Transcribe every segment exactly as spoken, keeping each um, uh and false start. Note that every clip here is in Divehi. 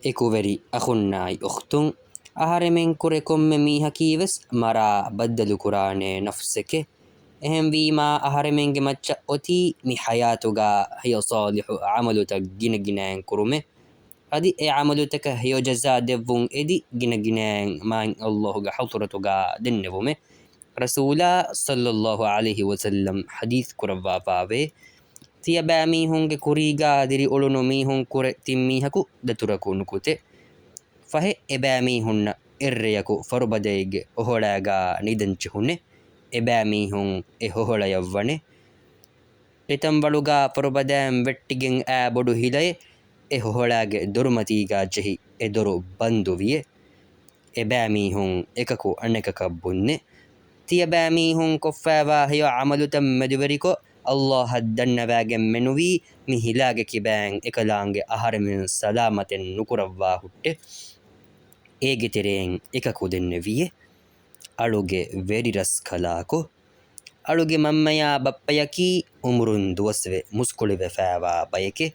އެކުވެރި އަޚުންނާއި އުޚްތުން، އަހަރެމެން ކުރެ ކޮންމެ މީހަކީވެސް މަރާ ބައްދަލުކުރާނޭ ނަފްސެކޭ. އެހެންވީމާ، އަހަރެމެންގެ މައްޗަށް އޮތީ މި ޙަޔާތުގަ ހެޔޮ ޞާލިޙު ޢަމަލުތައް ގިނަގިނައިން ކުރުމޭ. އަދި އެ ޢަމަލުތަކަށް ހެޔޮ ޖަޒާ ދެއްވުން އެދި ގިނަގިނައިން މާތް ﷲ ގެ ޙަޟްރަތުގަ ދެންނެވުމޭ. ރަސޫލާ ޞައްލައްލާހު ޢަލައިހި ވަސައްލަމް ޙަދީޘް ކުރައްވާފައިވޭ، ތިޔަބައިމީހުންގެ ކުރީގަ ދިރިއުޅުނު މީހުން ކުރެ ތިން މީހަކު ދަތުރަކު ނުކުތޭ. ފަހެ، އެބައިމީހުންނަށް އެއްރެޔަކު ފަރުބަދައެއްގެ ހޮހޮޅާގަ ނިދަން ޖެހުނޭ. އެބައިމީހުން އެ ހޮހޮޅަޔަށް ވަނޭ. އެތަންވަޅުގަ ފަރުބަދައިން ވެއްޓިގެން އައި ބޮޑު ހިލައެއް އެ ހޮހޮޅާގެ ދޮރުމަތީގަ ޖެހި އެ ދޮރު ބަންދުވިޔޭ. އެބައިމީހުން އެކަކު އަނެކަކަށް ބުންޏޭ. ތިޔަބައިމީހުން ކޮށްފައިވާ ހެޔޮ ޢަމަލުތައް މެދުވެރިކޮށް، ﷲ އަށް ދަންނަވައިގެން މެނުވީ މި ހިލާގެ ކިބައިން އެކަލާނގެ އަހަރެމެން ސަލާމަތެއް ނުކުރައްވާ ހުއްޓެ. އޭގެ ތެރެއިން އެކަކު ދެންނެވިޔޭ. އަޅުގެ ވެރިރަސްކަލާކޮ. އަޅުގެ މަންމަޔާ ބައްޕަޔަކީ އުމުރުން ދުވަސްވެ މުސްކުޅިވެފައިވާ ބަޔެކޭ.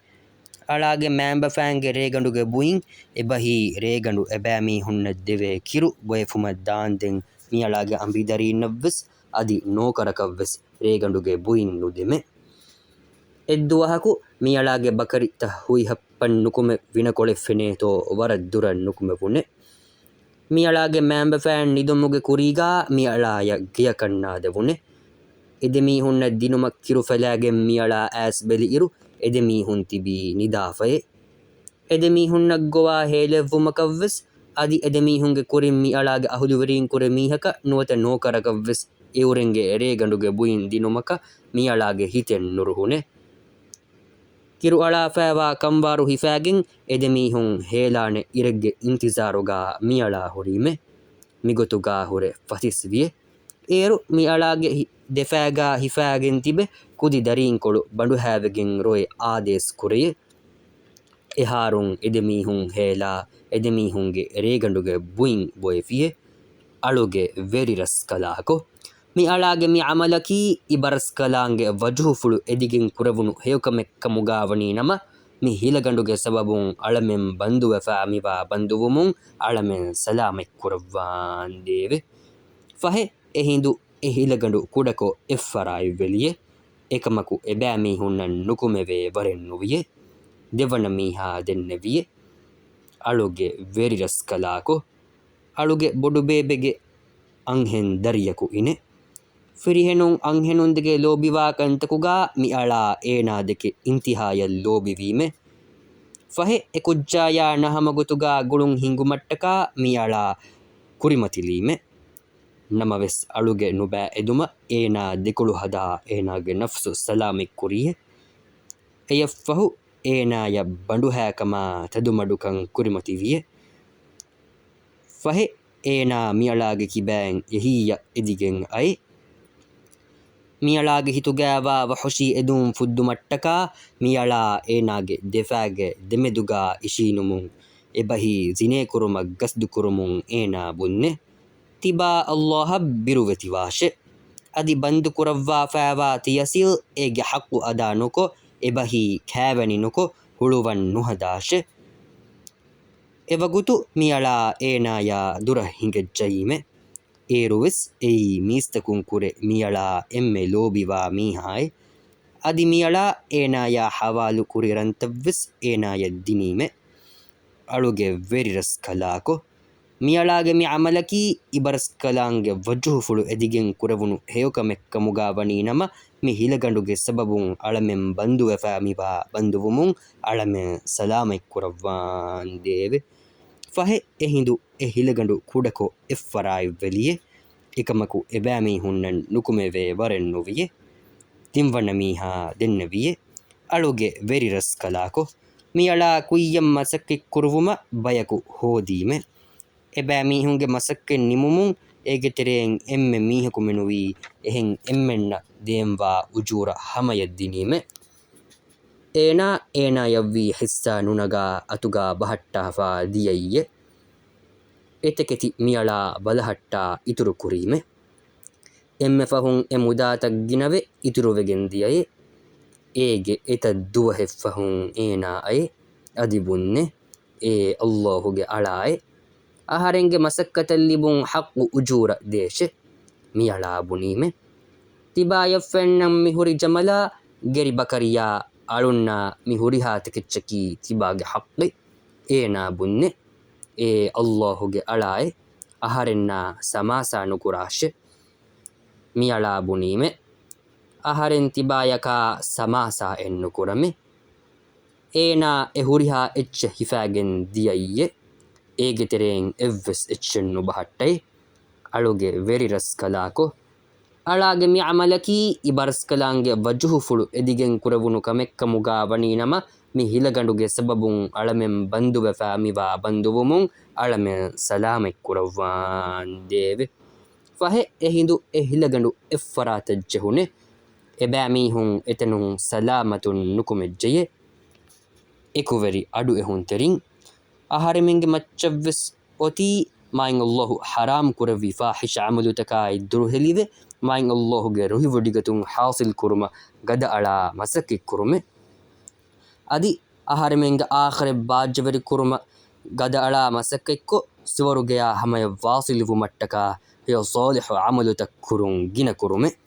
އަޅާގެ މައިންބަފައިންގެ ރޭގަނޑުގެ ބުއިން އެބަހީ ރޭގަނޑު އެބައިމީހުންނަށް ދެވޭ ކިރު ބޮއެފުމަށް ދާންދެން މިއަޅާގެ އަނބިދަރީންނަށްވެސް އަދި ނޯކަރަކަށްވެސް ރޭގަނޑުގެ ބުއިން ނުދެމޭ. އެއްދުވަހަކު މިއަޅާގެ ބަކަރިތައް ހުއިހައްޕަން ނުކުމެ ވިނަކޮޅެއް ފެނޭތޯ ވަރަށް ދުރަށް ނުކުމެވުނެ. މިއަޅާގެ މައިންބަފައިން ނިދުމުގެ ކުރީގާ މިއަޅާޔަށް ގެޔަކަށް ނާދެވުނެ. އެދެމީހުންނަށް ދިނުމަށް ކިރުފަލާގެން މިއަޅާ އައިސް ބެލިއިރު، އެދެމީހުން ތިބީ ނިދާފައޭ. އެދެމީހުންނަށް ގޮވާ ހޭލެއްވުމަކަށްވެސް، އަދި އެދެމީހުންގެ ކުރިން މިއަޅާގެ އަހުލުވެރީން ކުރެ މީހަކަށް ނުވަތަ ނޯކަރަކަށްވެސް އެއުރެންގެ ރޭގަނޑުގެ ބުއިން ދިނުމަކަށް މިއަޅާގެ ހިތެއް ނުރުހުނެ. ކިރުއަޅާފައިވާ ކަންވާރު ހިފާގެން އެދެމީހުން ހޭލާނެ އިރެއްގެ އިންތިޒާރުގާ މިއަޅާ ހުރީމެ. މިގޮތުގާ ހުރެ ފަސިސްވިޔެ. އޭރު މިއަޅާގެ ހި-، ދެފާގާ ހިފާގެން ތިބެ ކުދި ދަރީންކޮޅު ބަނޑުހައިވެގެން ރޮއެ އާދޭސް ކުރެޔެ. އެހާރުން އެދެމީހުން ހޭލާ އެދެމީހުންގެ ރޭގަނޑުގެ ބުއިން ބޮއެފިޔެ. އަޅުގެ ވެރިރަސްކަލާކޮ. މިއަޅާގެ މި ޢަމަލަކީ އިބަރަސްކަލާނގެ ވަޖުހުފުޅު އެދިގެން ކުރެވުނު ހެޔޮކަމެއް ކަމުގާވަނީ ނަމަ، މި ހިލަގަނޑުގެ ސަބަބުން އަޅަމެން ބަންދުވެފާ މިވާ ބަންދުވުމުން އަޅަމެން ސަލާމަތްކުރައްވާނދޭވެ. ފަހެ، އެހިނދު އެ ހިލަގަނޑު ކުޑަކޮށް އެއްފަރާތްވެލިޔެ. އެކަމަކު އެބައިމީހުންނަށް ނުކުމެވޭ ވަރެއް ނުވިޔެ. ދެވަނަ މީހާ ދެންނެވިޔެ. އަޅުގެ ވެރިރަސްކަލާކޮ. އަޅުގެ ބޮޑުބޭބެގެ އަންހެން ދަރިޔަކު އިނެ. ފިރިހެނުން އަންހެނުންދެކެ ލޯބިވާ ކަންތަކުގާ މިއަޅާ އޭނާދެކެ އިންތިހާޔަށް ލޯބިވީމެ. ފަހެ އެކުއްޖާޔާ ނަހަމަގޮތުގާ ގުޅުން ހިނގުމަށްޓަކާ މިއަޅާ ކުރިމަތިލީމެ. ނަމަވެސް އަޅުގެ ނުބައި އެދުމަށް އޭނާ ދެކޮޅު ހަދާ އޭނާގެ ނަފްސު ސަލާމަތްކުރިޔެ. އެޔަށްފަހު އޭނާޔަށް ބަނޑުހައިކަމާ ތަދުމަޑުކަން ކުރިމަތިވިޔެ. ފަހެ އޭނާ މިއަޅާގެ ކިބައިން އެހީއަށް އެދިގެން އައި. މިއަޅާގެ ހިތުގައިވާ ވަޙުޝީ އެދުން ފުއްދުމަށްޓަކާ މިއަޅާ އޭނާގެ ދެފާގެ ދެމެދުގާ އިށީނުމުން އެބަހީ ޒިނޭކުރުމަށް ގަސްދުކުރުމުން އޭނާ ބުންޏެ. ތިބާ ﷲ އަށް ބިރުވެތިވާށެ. އަދި ބަންދުކުރައްވާފައިވާ ތިޔަސިލް އޭގެ ޙައްޤު އަދާ ނުކޮށް، އެބަހީ ކާވެނި ނުކޮށް، ހުޅުވަން ނުހަދާށެ. އެވަގުތު މިއަޅާ އޭނާޔާ ދުރަށް ހިނގައްޖައީމެ. އޭރުވެސް އެއީ މީސްތަކުން ކުރެ މިއަޅާ އެންމެ ލޯބިވާ މީހާއެއް. އަދި މިއަޅާ އޭނާޔާ ޙަވާލު ކުރި ރަންތައްވެސް އޭނާޔަށް ދިނީމެ. އަޅުގެ ވެރިރަސްކަލާކޮ. މިއަޅާގެ މި ޢަމަލަކީ އިބަރަސްކަލާނގެ ވަޖުހުފުޅު އެދިގެން ކުރެވުނު ހެޔޮކަމެއް ކަމުގާ ވަނީ ނަމަ، މި ހިލަގަނޑުގެ ސަބަބުން އަޅަމެން ބަންދުވެފާ މިވާ ބަންދުވުމުން އަޅަމެން ސަލާމަތްކުރައްވާނދޭވެ. ފަހެ އެހިނދު އެ ހިލަގަނޑު ކުޑަކޮށް އެއްފަރާތްވެލިޔެ. އެކަމަކު އެބައިމީހުންނަށް ނުކުމެވޭ ވަރެއް ނުވިޔެ. ތިންވަނަ މީހާ ދެންނެވިޔެ. އަޅުގެ ވެރިރަސްކަލާކޮ. މިއަޅާ ކުއްޔަށް މަސައްކަތް ކުރުވުމަށް ބަޔަކު ހޯދީމެ. އެބައިމީހުންގެ މަސައްކަތް ނިމުމުން އޭގެ ތެރެއިން އެންމެ މީހަކު މެނުވީ އެހެން އެންމެންނަށް ދޭންވާ އުޖޫރަ ހަމަޔަށް ދިނީމެ. އޭނާ އޭނާޔަށްވީ ހިއްސާ ނުނަގާ އަތުގާ ބަހައްޓާފާ ދިޔައީއެ. އެތަކެތި މިއަޅާ ބަލަހައްޓާ އިތުރު ކުރީމެ. އެންމެ ފަހުން އެ މުދާތައް ގިނަވެ އިތުރުވެގެން ދިޔައޭ. އޭގެ އެތައް ދުވަހެއް ފަހުން އޭނާ އައޭ. އަދި ބުންޏެ. އޭ ﷲ ގެ އަޅާއޭ، އަހަރެންގެ މަސައްކަތަށް ލިބުން ޙައްޤު އުޖޫރަ ދޭށޭ. މި އަޅާ ބުނީމޭ، ތިބާޔަށް ފެންނަން މި ހުރި ޖަމަލާ ގެރި ބަކަރިޔާ އަޅުންނާ މި ހުރިހާ ތަކެއްޗަކީ ތިބާގެ ޙައްޤޭ. އޭނާ ބުންޏޭ، އޭ ﷲ ގެ އަޅާއޭ، އަހަރެންނާ ސަމާސާ ނުކުރާށޭ. މި އަޅާ ބުނީމޭ، އަހަރެން ތިބާޔަކާ ސަމާސާއެއް ނުކުރަމޭ. އޭނާ އެ ހުރިހާ އެއްޗެއް ހިފާގެން ދިޔައީއޭ. އޭގެ ތެރެއިން އެއްވެސް އެއްޗެއް ނުބަހައްޓައޭ. އަޅުގެ ވެރި ރަސްކަލާކޮ، އަޅާގެ މި ޢަމަލަކީ އިބަރަސްކަލާނގެ ވަޖުހުފުޅު އެދިގެން ކުރެވުނު ކަމެއްކަމުގާ ވަނީނަމަ، މި ހިލަގަނޑުގެ ސަބަބުން އަޅަމެން ބަންދުވެފާ މިވާ ބަންދުވުމުން އަޅަމެން ސަލާމަތްކުރައްވާނދޭވެ. ފަހެ އެ ހިނދު އެ ހިލަގަނޑު އެއްފަރާތަށް ޖެހުނޭ. އެބައިމީހުން އެތަނުން ސަލާމަތުން ނުކުމެއްޖެޔޭ. އެކުވެރި އަޑުއެހުންތެރިން، އަހަރެމެންގެ މައްޗަށްވެސް އޮތީ މާތް ﷲ ޙަރާމް ކުރެއްވި ފާޙިޝް ޢަމަލުތަކާއި ދުރުހެލިވެ، މާތް ﷲ ގެ ރުހިވޮޑިގަތުން ޙާޞިލް ކުރުމަށް ގަދައަޅާ މަސައްކަތްކުރުމެއް. އަދި އަހަރެމެންގެ އާޚިރަތް ބާއްޖަވެރި ކުރުމަށް ގަދައަޅާ މަސައްކަތްކޮށް، ސުވަރުގެޔާ ހަމަޔަށް ވާޞިލުވުމަށްޓަކާ ހެޔޮ ޞާލިޙު ޢަމަލުތައް ކުރުން ގިނަ ކުރުމެއް.